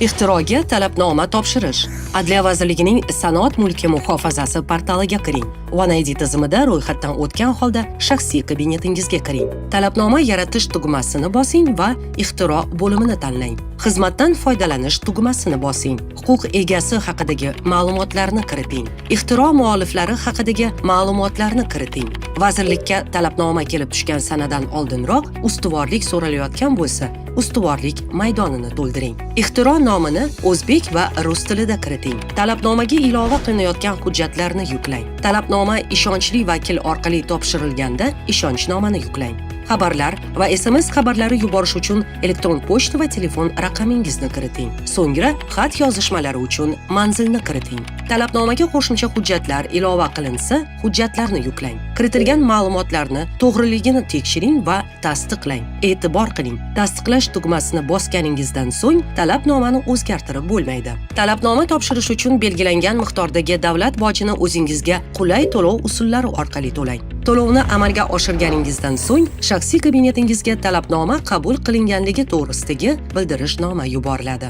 Ixtiroga talabnoma topshirish. Adliya vazirligining Sanoat mulki muhofazasi portaliga kiring. One ID tizimida ro'yxatdan o'tgan holda shaxsiy kabinetingizga kiring. Talabnoma yaratish tugmasini bosing va ixtiro bo'limini tanlang. Xizmatdan foydalanish tugmasini bosing. Huquq egasi haqidagi ma'lumotlarni kiriting. Ixtiro mualliflari haqidagi ma'lumotlarni kiriting. Vazirlikka talabnoma kelib tushgan sanadan oldinroq ustuvorlik so'ralayotgan bo'lsa, ustuvorlik maydonini to'ldiring. Ixtiro nomini o'zbek va rus tilida kiriting. Talabnomaga ilova qilinayotgan hujjatlarni yuklang. Talabnoma ishonchli vakil orqali topshirilganda ishonchnomani yuklang. Xabarlar va SMS xabarlari yuborish uchun elektron pochta va telefon raqamingizni kiriting. So'ngra xat yozishmalari uchun manzilni kiriting. Talabnomaga qo'shimcha hujjatlar ilova qilinsa, hujjatlarni yuklang. Kiritilgan ma'lumotlarni to'g'riligini tekshiring va tasdiqlang. E'tibor qiling: tasdiqlash tugmasini bosganingizdan so'ng talabnomani o'zgartirib bo'lmaydi. Talabnoma topshirish uchun belgilangan miqdordagi davlat bojini o'zingizga qulay to'lov usullari orqali to'lang. To'lovni amalga oshirganingizdan so'ng shaxsiy kabinetingizga talabnoma qabul qilinganligi to'g'risidagi bildirishnoma yuboriladi.